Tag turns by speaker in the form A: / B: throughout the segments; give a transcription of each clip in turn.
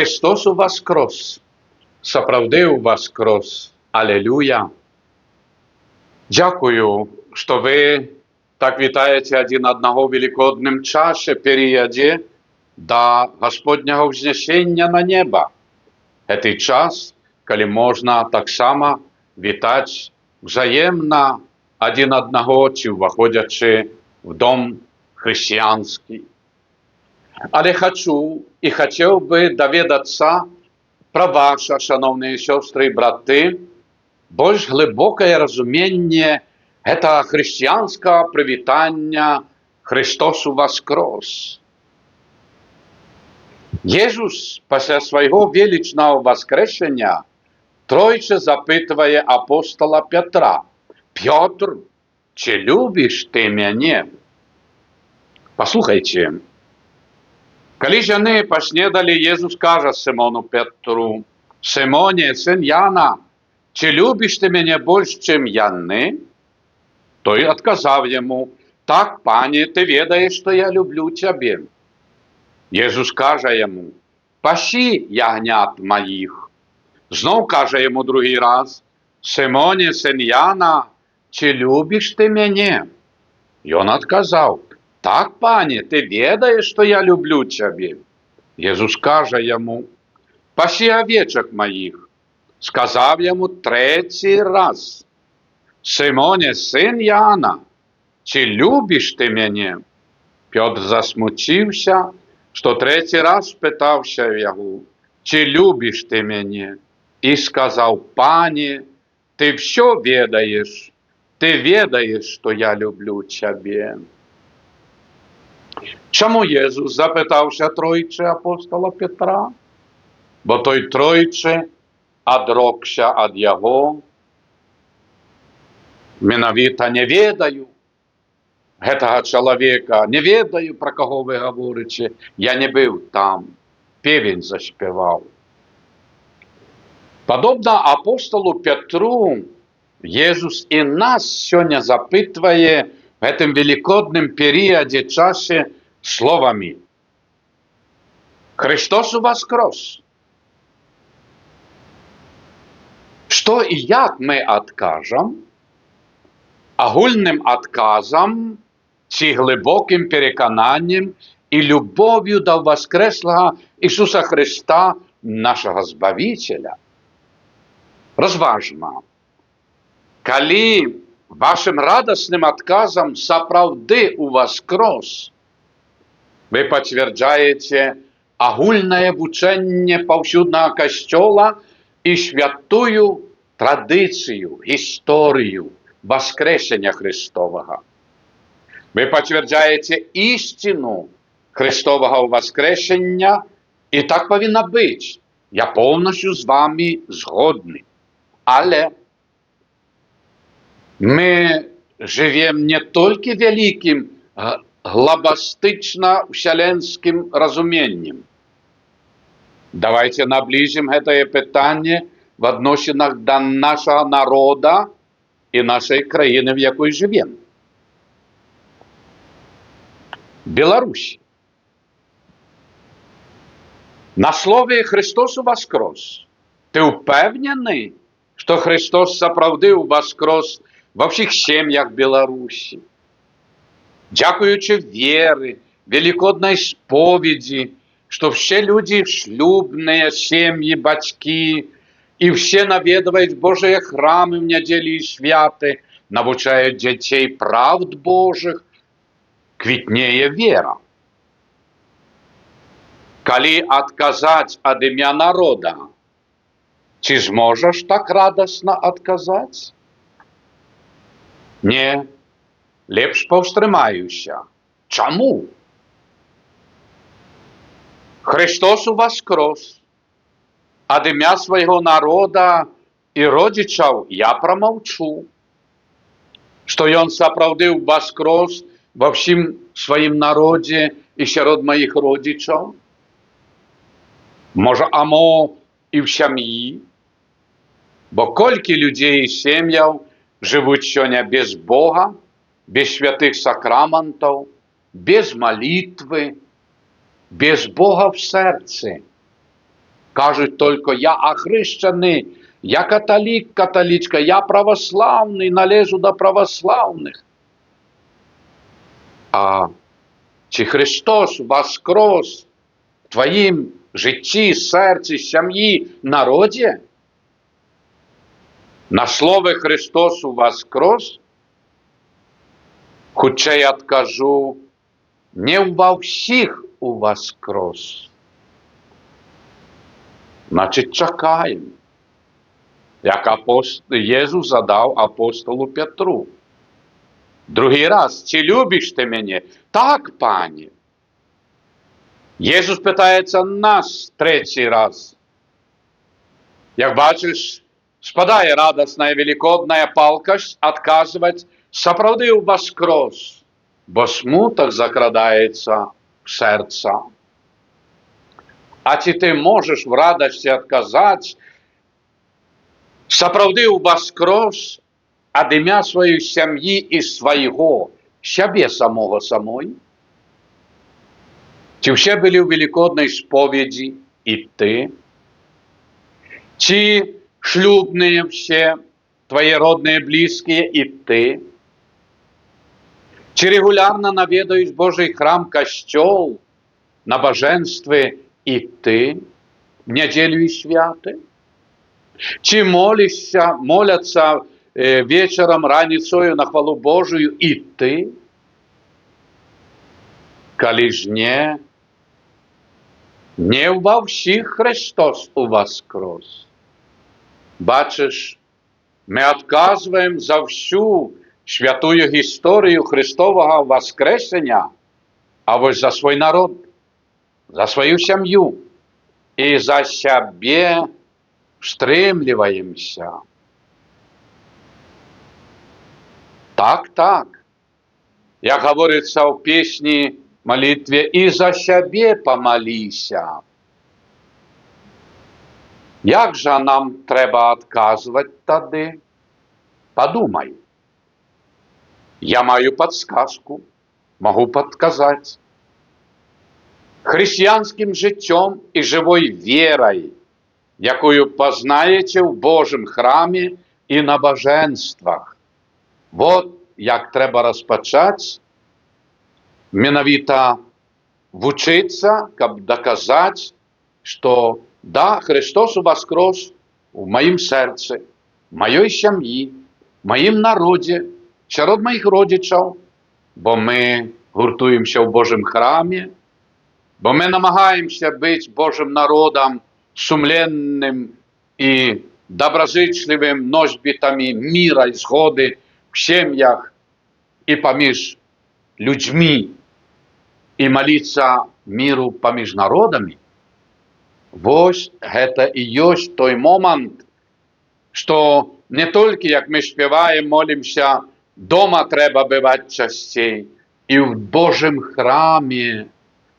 A: Хрыстос уваскрос! Сапраўды ўваскрос! Алелюя! Дзякую, што вы так вітаеце адзін аднаго ў велікодным часе, перыядзе да Гасподняга ўзнясення на неба. Гэты час, калі можна таксама вітаць узаемна адзін аднаго ці ўваходзячы в дом хрысціянскі. Але хачу і хацеў бы даведацца пра ваша, шаноўныя сёстры і браты, больш глыбокае разуменне гэтага хрысціянскага прывітання «Хрыстос уваскрос». Езус пасля свайго велічнага ўваскрэшання тройчы запытвае апостала Пятра: «Пётр, ці любіш ты мяне?» Паслухайце. Калі ж яны паснедалі, Езус кажа Сымону Пятру: «Сымоне, сын Яна, ці любіш ты мяне больш, чым яны?» Той адказаў яму: «Так, Пане, ты ведаеш, што я люблю цябе». Езус кажа яму: «Пасі ягнят маіх». Зноў кажа яму другі раз: «Сымоне, сын Яна, ці любіш ты мяне?» Ён адказаў: «Так, Пане, ты ведаеш, што я люблю цябе». Езус кажа яму: «Пасі авечак маіх». Сказаў яму трэці раз: «Сымоне, сын Яна, ці любіш ты мяне?» Пётр засмуціўся, што трэці раз спытаўся яго: «Ці любіш ты мяне?» І сказаў: «Пане, ты ўсё ведаеш, ты ведаеш, што я люблю цябе». Чаму Езус запытаўся тройчы апостала Пятра? Бо той тройчы адрокся ад яго. Менавіта: «Не ведаю гэтага чалавека, не ведаю, пра каго вы гаворыце, я не быў там», певень заспяваў. Падобна апосталу Пятру, Езус і нас сёння запытвае в гэтым велікодным перыядзе, часе словамі: «Хрыстос уваскрос». Што і як мы адкажам? Агульным адказам ці глыбокім перакананнем і любоўю да ўваскрэслага Ісуса Хрыста, нашага Збавіцеля? Разважма. Калі вашым радасным адказам «сапраўды уваскрос», вы пацвярджаеце агульнае вучэнне паўсюднага Касцёла і святую традыцыю, гісторыю васкрэсення Хрыстовага. Вы пацвярджаеце ісціну Хрыстовага ўваскрэсення, і так павінна быць. Я поўнасцю з вамі згодны. Але мы жывем не толькі вялікім глобалістычна-вселенскім разуменнем. Давайце наблізім гэтае пытанне в адносінах да нашага народа і нашай краіны, в якой жывем. Беларусь. На слове «Хрыстос уваскрос» ты ўпэўнены, што Хрыстос сапраўды ўваскрос ва ўсіх сем'ях Беларусі? Дзякуючы веры, велікоднай споведзі, што все людзі шлюбныя, сем'і, бацькі, і все наведваюць Божыя храмы ў нядзелі і святы, навучаюць дзяцей праўд Божых, квітнее вера. Калі адказаць ад імя народа, ці зможаш так радасна адказаць? Не, лепш паўстрымаюся. Чаму? «Хрыстос уваскрос». Ад імя свайго народа і родзічаў я прамаўчу, што ён сапраўды ўваскрос ва ўсім сваім народзе і сярод маіх родзічаў. Можа, амо і ў сям'і, бо колькі людзей і сем'яў жывуць сёння без Бога, без святых сакрамантаў, без малітвы, без Бога в сэрцы. Кажуць толькі: «Я ахрышчаны, я каталік, каталічка, я праваслаўны, належу да праваслаўных». А ці Хрыстос уваскрос у тваім жыцці, сэрцы, сям'і, народзе? На словы «Хрыстос уваскрос» хутчэй адкажу: не ва ўсіх уваскрос. Значыць, чакаем. Як Езус задаў апосталу Пятру. Другі раз: «Ці любіш ты мяне?» «Так, Пане». Езус пытаецца нас трэці раз. Як бачыш, спадае радасная велікодная палкасць адказваць «сапраўды ўваскрос», бо смутак закрадаецца ў сэрца. А ці ты можаш у радасці адказаць «сапраўды ўваскрос» ад імя сваёй сям'і і свайго, сябе самога, самой? Ці ўсе былі ў велікоднай споведзі і ты? Ці шлюбныя все, твае родныя, блізкія і ты? Ці рэгулярна наведаюць Божий храм, касцёл, набажэнствы і ты в нядзелю і святы? Ці молішся, моляцца вечарам, раніцою на хвалу Божую і ты? Калі ж не, не ва ўсіх Хрыстос уваскрос. Бачыш, мы адказваем за ўсю святую гісторыю Хрыстовага ўваскрэсення, а вось за свой народ, за сваю сям'ю і за сябе ўстрымліваемся. Так. Як гаворыцца ў песні, малітве, і за сябе памаліся. Як жа нам трэба адказваць тады? Падумай. Я маю падсказку, магу падказаць. Хрысціянскім жыццём і жывой верай, якую пазнаеце ў Божым храме і набажэнствах. Вот як трэба распачаць менавіта вучыцца, каб даказаць, што да, Хрыстос уваскрос у маім сэрцы, маёй сям'і, маім народзе, сярод маіх родзічаў, бо мы гуртуемся ў Божым храме, бо мы намагаемся быць Божым народам, сумленным і добразычлівым носьбітамі міра і згоды в сем'ях і паміж людзьмі, і маліцца міру паміж народамі. Вось гэта і ёсць той момант, што не толькі, як мы спяваем, молімся, дома трэба бываць часцей, і ў Божым храме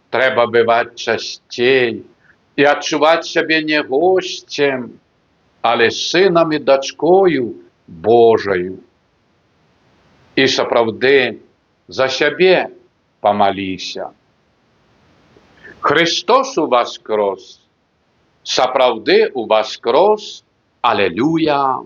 A: трэба бываць часцей, і адчуваць сябе не госцем, але сынам і дачкою Божаю. І сапраўды за сябе памаліся. Хрыстос уваскрос, сапраўды уваскрос, алелюя!